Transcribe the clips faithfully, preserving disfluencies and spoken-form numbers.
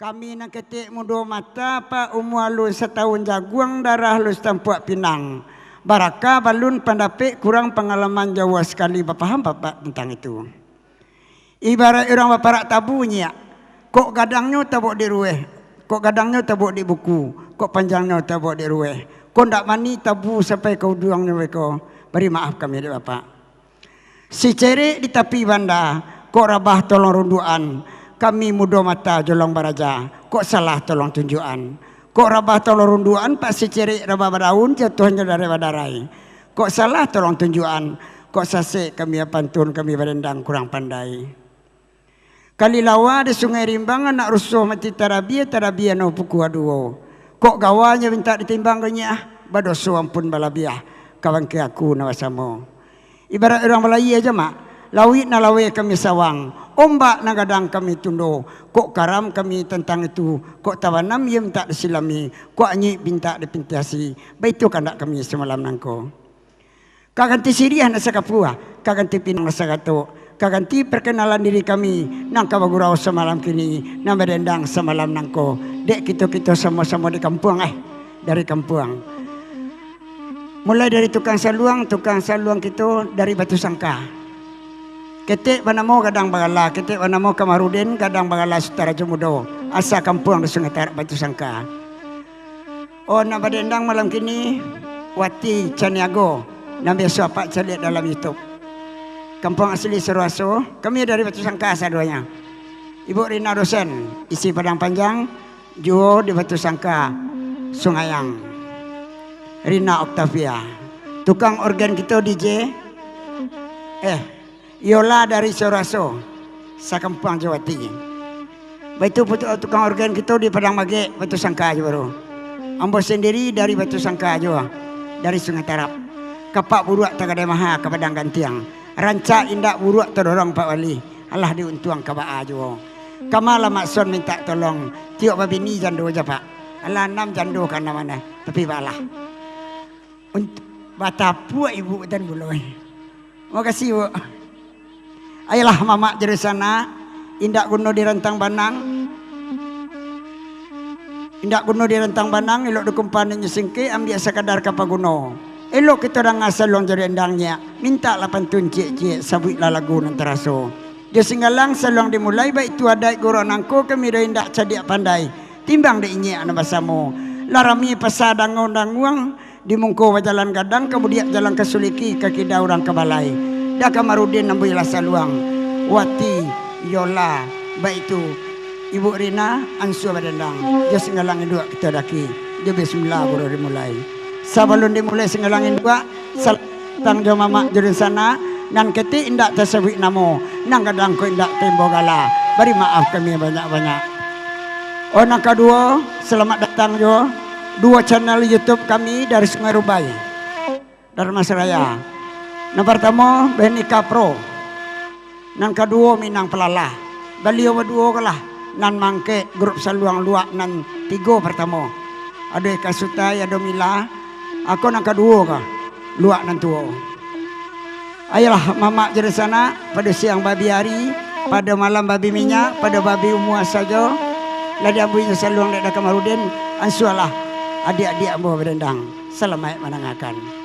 Kami nan ketek mudo mata, Pak, umua alun satahun jaguang, darah alun satampuak pinang. Barakah balun pandapek, kurang pangalaman, jauah sakali bapaham Bapak tantang itu. Ibaraik urang baparak tabu nyiak, kok gadangnyo tabuak di ruweh, kok gadangnyo tabuak di buku, kok panjangnyo tabuak di ruweh, kok ndak mani tabu sampai ka ujuangnyo beko, bari maaf kami dek Bapak. Sicerek di tapi banda, kok rabah tolong runduakan, kami mudo mata jolong baraja, kok salah tolong tunjuakan. Kok rabah tolong runduakan, Pak, sicerek rabah badaun, jatuahnyo darai badarai. Kok salah tolong tunjuakan, kok sasek kami bapantun, kami badendang kurang pandai. Kali lawa di Sungai Rimbang, anak rusuah mati tarabia, tarabia no pukua duo. Kok gawanyo mintak ditimbang, ko nyiak ah, badoso ampun balabiah, ka bangke aku nan basamo. Ibaraik urang balayia, Mak, lauik nan laweh kami sawang, ombak nan gadang kami tundo, kok karam kami tantang itu, kok tabanam iyo mintak disilami, kok anyuik mintak dipintiasi, baitu kandak kami samalam nangko. Ka ganti siriah nan sakapua, ka ganti pinang nan sagatok, ka ganti parkenalan diri kami, nan ka bagurau samalam kini, nan badendang samalam nangko, dek kito-kito samo-samo di kampuang, eh, dari kampuang. Mulai dari tukang saluang, tukang saluang kito dari Batusangka. Ketek banamo Gadang Bagala, ketek banamo Kamarudin, Gadang Bagala Sutarajo Mudo, asa kampuang di Sungai Tarab, Batusangka. Oh, nan badendang malam kini, Wati Caniago, nan biaso Apak caliak dalam YouTube. Kampuang asli Suroaso, kami dari Batusangka sadonyo. Ibu Rina Dosen, isi Padang Panjang, juo di Batusangka, Sungayang. Rina Octavia. Tukang organ kito D J, eh, Yola dari Suroaso, sakampuang jo Wati. Baitu putu-, tukang organ kito di Padang Magek, Batusangka juo baru. Ambo sandiri dari Batusangka juo, dari Sungai Tarab. Kapak buruak tagadai maha ka Padang Gantiang. Rancak indak buruak tadorong Pak Wali. Alah diuntuang ka baa juo. Kama lah Mak Son mintak tolong. Tiok babini jando ja, Pak. Alah anam jando ka anam aneh. Tapi baalah. Unt-, batapuak ibu tan pulo, eh. Makasih, Bu. Ayolah, mamak jo dunsanak, indak guno dirantang banang. Indak guno dirantang banang, elok dikumpan inyo singkek, ambiak sakadar ka paguno. Elok kito danga saluang jo dendang nyiak, mintaklah pantun ciek-ciek, sabuiklah lagu nan taraso. Jo Singgalang saluang dimulai, baitu adaik guru nangko, kami doh indak cadiak pandai, timbang dek inyiak nan basamo. Lah rami pasa danguang-danguang, di mungko bajalan gadang, ka budiak jalan ka suliki, ka kida urang ka balai. Dah Kamarudin ambuilah saluang. Wati, Yola, baitu Ibu Rina, ansua badendang. Jo Singgalang induak kito daki. Jo bismillah baru dimulai. Sabalun dimulai Singgalang induak, sal-, tang jo mamak jo dunsanak, nan ketek indak tasabuik namo, nan gadang ko indak taimbau gala. Bari maaf kami banyak-banyak. Oh, nan kaduo, salamaik datang jo duo channel YouTube kami dari Sungai Rubai, Dharmasraya. Nan partamo, Benika Pro. Nan kaduo, Minang Palalah. Baliau baduo ko lah nan maangkek grup saluang luak nan tigo partamo. Ado Eka Sutai, ado Mila, ako nan kaduo ko, luak nan tuo. Ayolah, mamak jo dunsanak, pado siang babi ari, pado malam babi minyak, pado babi umua sajo, lah diambuinyo saluang dek Da Kamarudin, ansualah adiak-adiak ambo badendang. Salamaik mandangakan.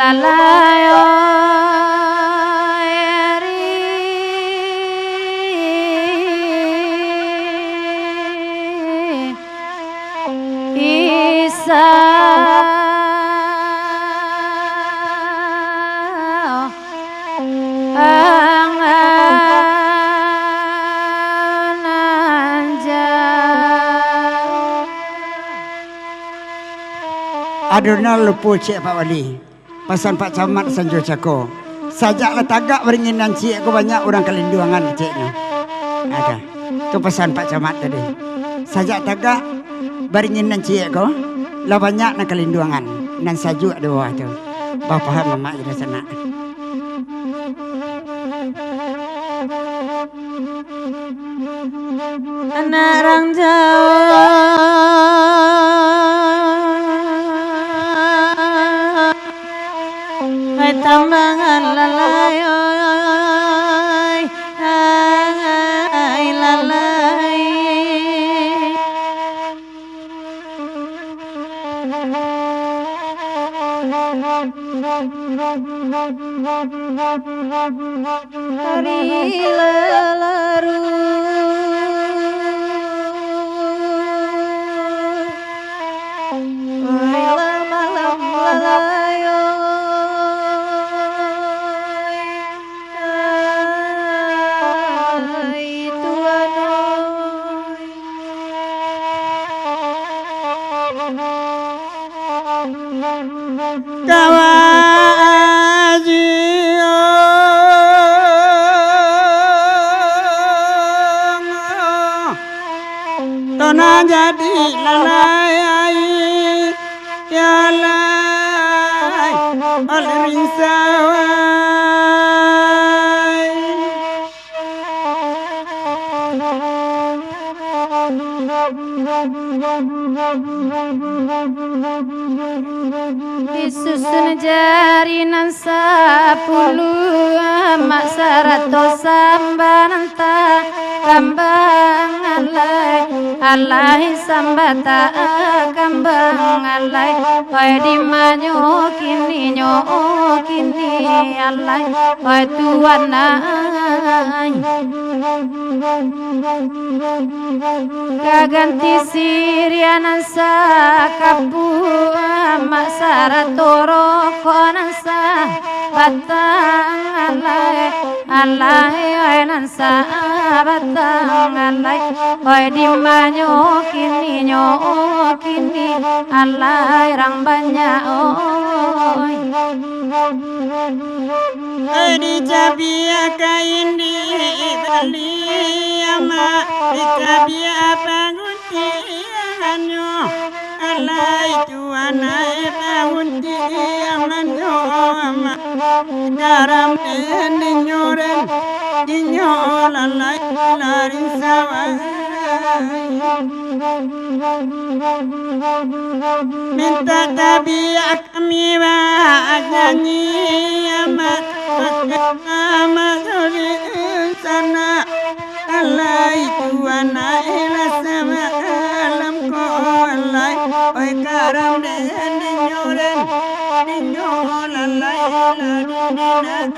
Alai oi Isa, angan nan jauah. Aduh, nan lupo ciek Pak Wali. Pasan Pak Camat sanjo cako. Sajak lah tagak baringin nan ciek ko, banyak urang kalinduangan cieknyo. Ada. Tu pasan Pak Camat tadi. Sajak tagak baringin nan ciek ko, lah banyak nan kalinduangan. Nan sajuak di bawah tu. Bapaham amak je lah sanak. Anak rang jauah, ai tambangan lalai, oi, ai lalai. Ari lalaru, oi lah malam lalayo, ai Tuhan oi. Kawa aji ong, tona jadi lalai, ya lai, oleh rinsa wai. Disusun jari nan sapuluah, amak sarato sambah nan takambang alai, alai sambah takambang alai. Oi, dimanyo kininyo kini alai, oi Tuhan ai. Ka ganti siriah nan sakapuah, amak sarato rokok nan sabatang alai, alai oi nan sabatang alai. Oi, dimanyo kininyo kini alai, rang banyak oi. Ai dicabiak kain di Bali, amak, dicabiak panguntiannyo. Alai Tuhan ai panguntiannyo, amak. Garam den dinyo den, dinyo lalai lari sawah. Mintak tabiak kami bajanji, amak, amak, amak, sanak. Alai Tuhan ai lah samalam ko alai. Oi, garam den dinyo den, dinyo lalai lari dinai.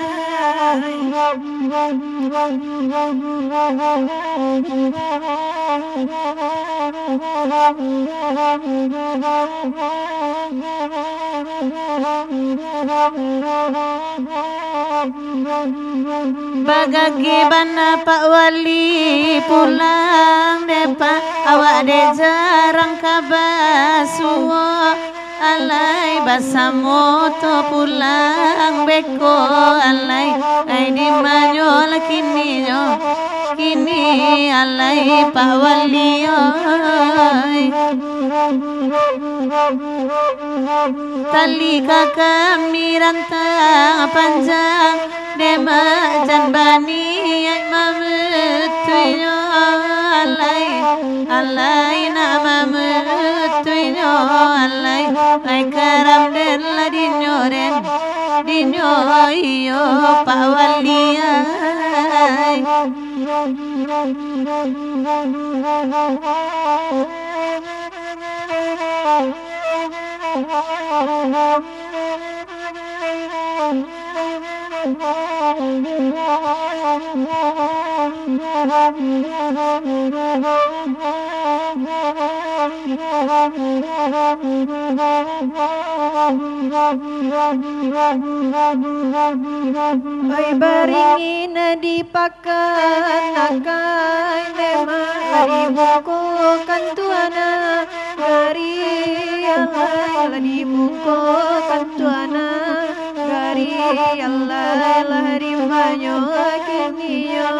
Bagageh bana Pak Wali pulang dek Pak, awak dek jarang ka basuo. Alai basamo to pulang beko alai, ai dimanyo lah kininyo, kini alai Pak Wali oi. Tali ka kami rantang panjang, demak jan baniaik mamutuihnyo alai. Alai nak mamutuihnyo alai, ai garam den lah dinyo den, dinyo iyo Pak Wali ai. Oi, baringin di pakan akai, memang lah dibukokan Tuhan nagari, alah, lah dibukokan Tuhan nagari, alah, lah dibanyo kini yo,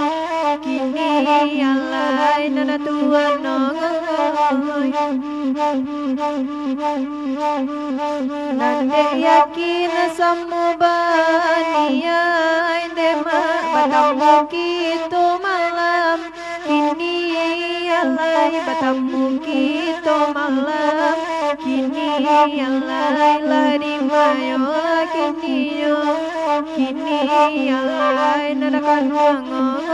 kini, alah, nan Tuhan oi. Nan dek yakin samo baniaik, dek mak batamu kito malam kini, alai batamu kito malam kini, alai lah dimayo kini yo, kini, alai nan kanduang oi.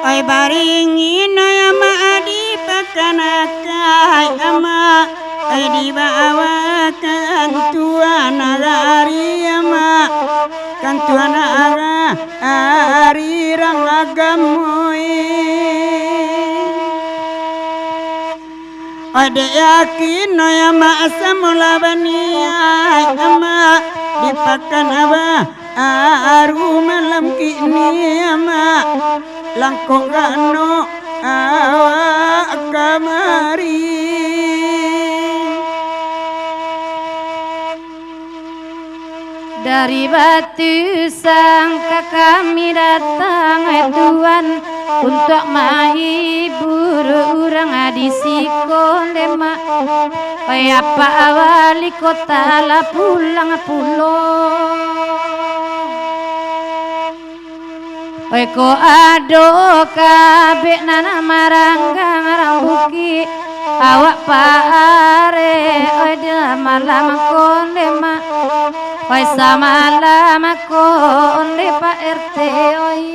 Ai baringin, ai amak, di pakan akai amak, ai dibawakan Tuan Nagari amak, kan Tuan Nagari rang agamo. Adek yakin, oi amak, samo lah baniaik amak, di pakan abaru malam kini amak, langkok ganok awak kamari. Dari Batu Sangka kami datang, eh Tuan, untuak mahibur urang di siko demak. Oi apak wali kota lah pulang pulo. Oi, ko ado kabek nan maranggang rang bukik, awak parek, oi, di malam ko nde mak, oi, samalam ko nde Pak R T, oi.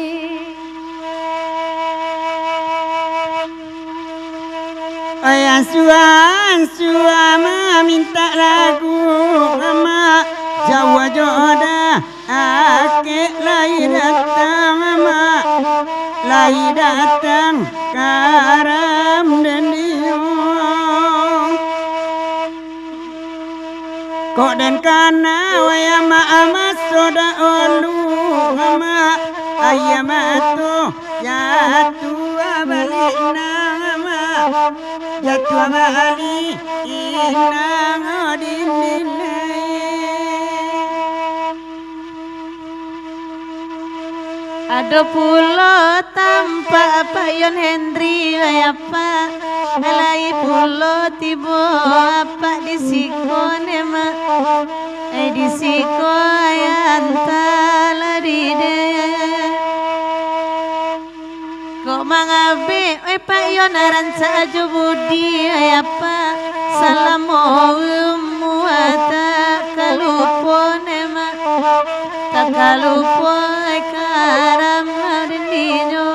Oi, ansua-ansua mamintak lagu, amak, jauah jo dah. Akek lai datang, amak, lai datang karam dendiyo. Kok den kana, wai amak, amak sodak olu, amak, ayah mato jatuah balik nang, amak, jatuah balik inang odin dinai. Ado pulo tampak Pak Yon Henry, wai apak, lai pulo tibo apak di siko ndemak, ai di siko ai antah lah di den. Kok mangabek, wai Pak Yon, rancak jo budi, wai apak, salamo umua tak ka lupo ndemak, tak ka lupo karam dindinyo.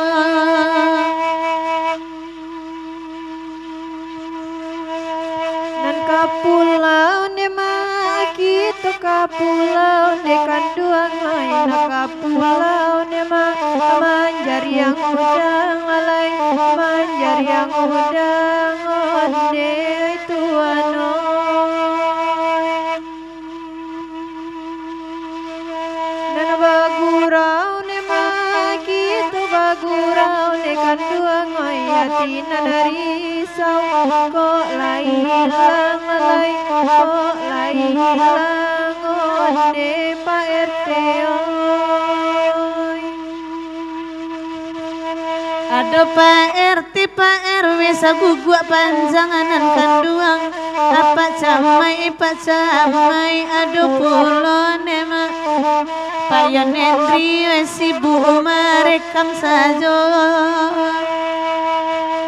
Nan ka pulau ndemak, kito ka pulau nde kanduang ai, nan ka pulau ndemak, manjariang udang alai, manjariang udang onde ai Tuan oi. Nan bagurau ndemak, kito bagurau nde kanduang oi, ati nan risau, kok lai ilang lai, kok lai ilang onde Pak R T oi. Ado Pak R T, Pak R W saguguak panjang nan kanduang, apak camai, pak camai, ado pulo ndemak, Pak Yon Henry weh sibuk marekam sajo.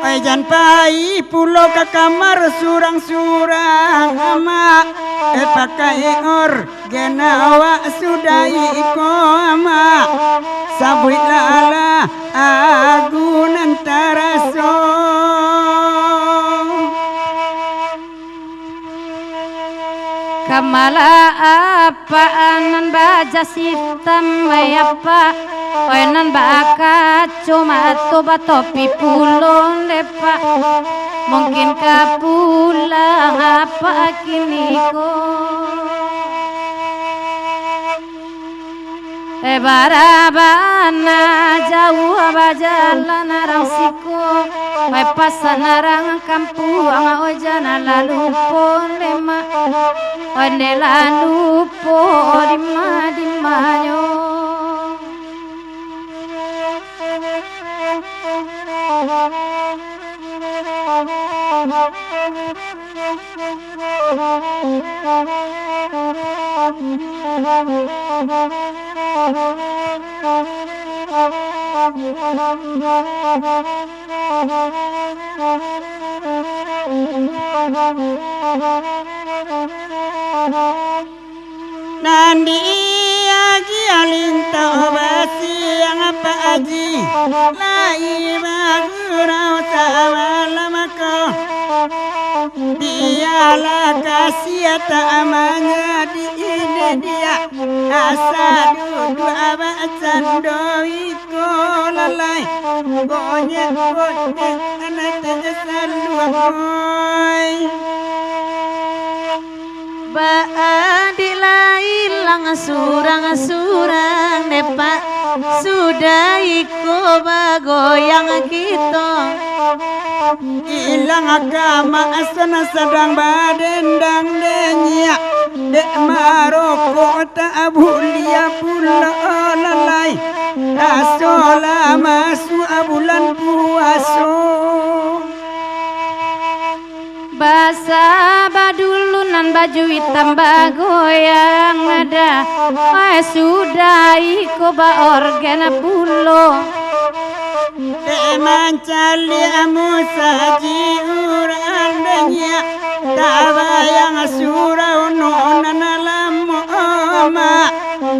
Ai jan pai pulo ka kamar surang-surang, amak. Eh, pakai orgen awak sudah iko, Mak. Sabuiklah lah lagu nan taraso. Kamalah apak nan bajas itam, ai apak, oi nan bakacomato batopi pulo ndepak. Mungkin ka pulang apak kini ko. Eh, bara bana jauah bajalan urang siko, eh, pasan urang kampuang, oh, jan lah lupo lemak, oh, nde lah lupo dima-dimanyo. Nan di agiah linto basiang Pak Aji, lai bagurau samalam ko. Bialah kasiah tak manjadi ide dia, asa duduak bacando iko lalai. Gonyek-gonyek anak teh saluang, oi. Baadik lah ilang surang-surang depak, sudah iko bagoyang kito. Ilang ka maso nan sadang badendang denyiak, dek marokok tak buliah pulo lalai. Raso lah masuak bulan puaso. Basaba dulu nan baju itam bagoyang dah. Wai sudah iko baorgen pulo. Dek mancaliak musaji urang denyiak, tabayang surau no nan lamo, Mak,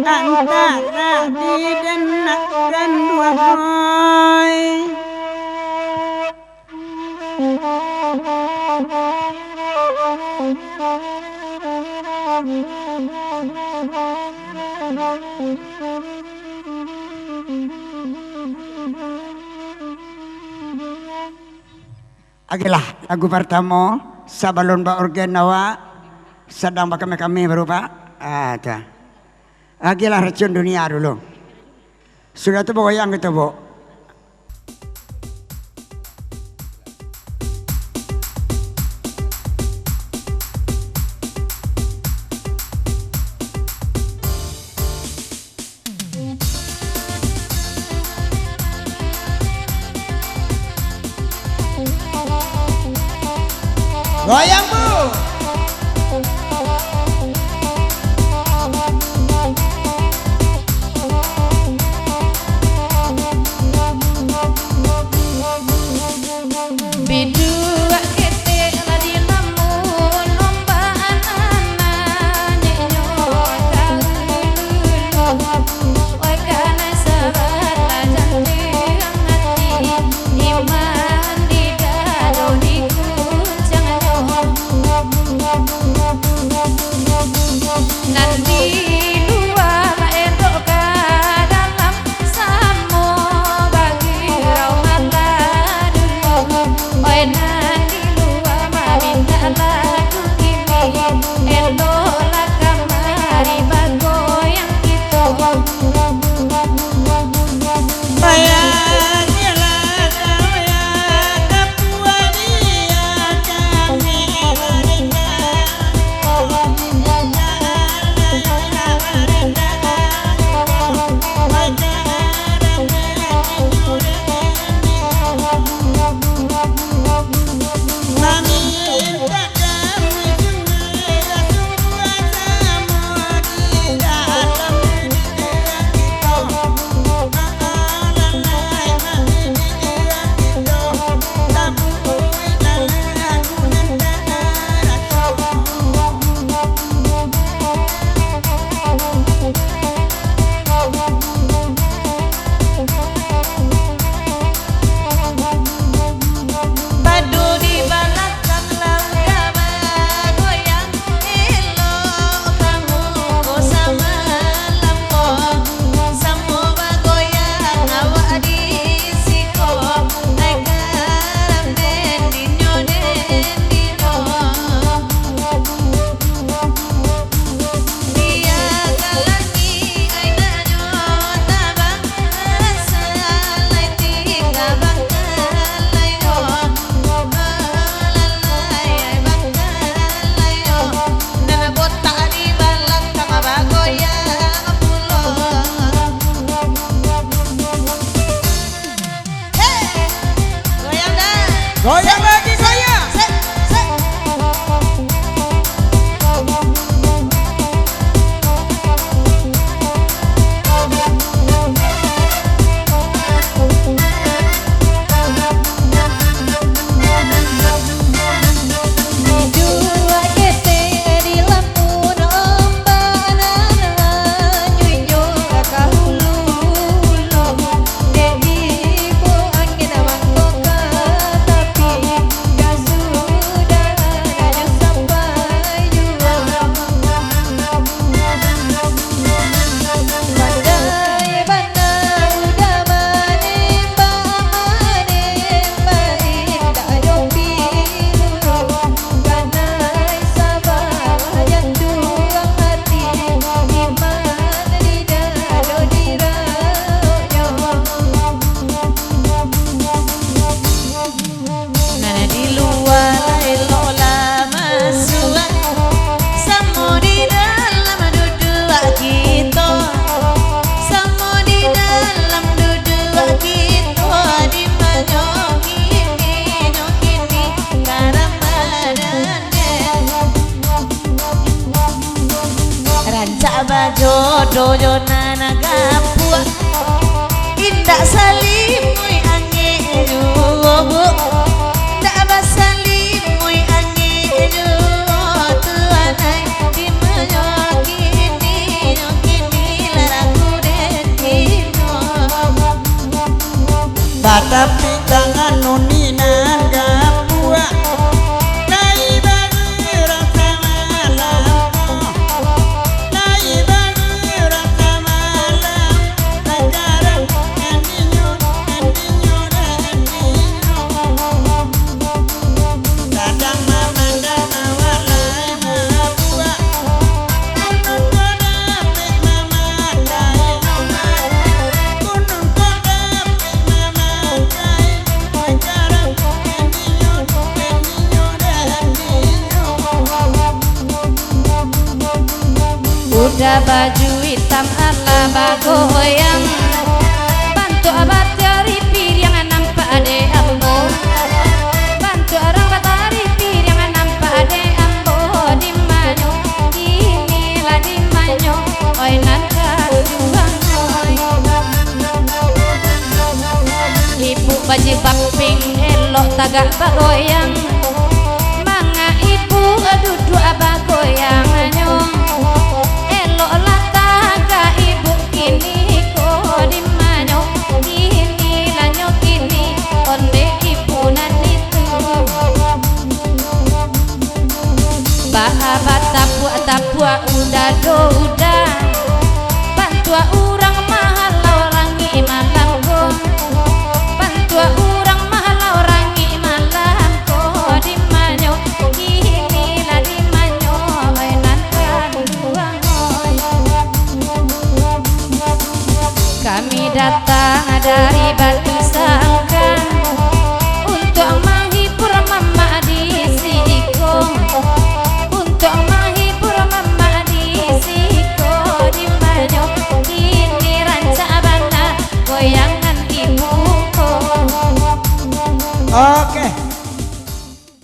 antara di den nak kanduang, oi. Agiahlah lagu partamo, sabalun baorgen awak sadang bakameh-kameh baru, Pak. Ah, tu. Agiahlah Racun Dunia dulu. Sudah tu bagoyang kito, Bu. Goyang, Bu. Biduak ketek lah dilamun ombak nan nanyeknyo ka ulun. Oi, kanai sabalah jantiang ati, iman di dado diguncang nyo. Nan di lua lah elok ka dalam, samo bagirau mata dulu. Oi, nan Bagi saya. Sek, sek. Duo ketek di lamun ombak nan anyuik jo ka hulu-hulu. Dek iko angin mangko ka tapi, ka sudah nyo sampai juo. Pandai bana uda manembak, manembak indak ado pilu. Kanai sabalah jantuang hati, iman di dado diraunyo. Nan di lua elok lah masuak, samo di dalam duduak kito, samo di dalam duduak kito, di manyo kini, nyo kini, karang badan. Rancak bajodoh jo nan gapuak, indak salimui angek juo, Bu. Indak basalimui angek juo, tuanai, di manyo kini, nyo kini, lah ragu den kino. Batapik tangan nuni nan gapuak, lai bagerak samalam ko, lai bagerak samalam, lai karang andinyo, andinyo, andinyo. Sadang mamandang awak lai babuak. Uda baju itam alah bagoyang, bantuak batari piriang nampak dek ambo. Bantuak urang batari piriang nampak dek ambo, di manyo, inilah di manyo, oi nan kaduanyo. Ibuk bajilbab pink elok tagak bagoyang, manga ibuk duduak bagoyangnyo. Eloklah tagak ibuk kini ko, di manyo, inilah nyo kini, ondeh ibuk nan itu. Baa batapuak-tapuak uda do uda, bantuak urang mahalau rangik malam ko, bantuak urang mahalau rangik malam ko, di manyo, inilah di manyo, oi nan kaduanyo. Kami datang dari Batu Sangkan untuak mahibur mamak di siko, untuak mahibur mamak di siko, di manyo kini rancak bana goyangan ibuk ko. Oke.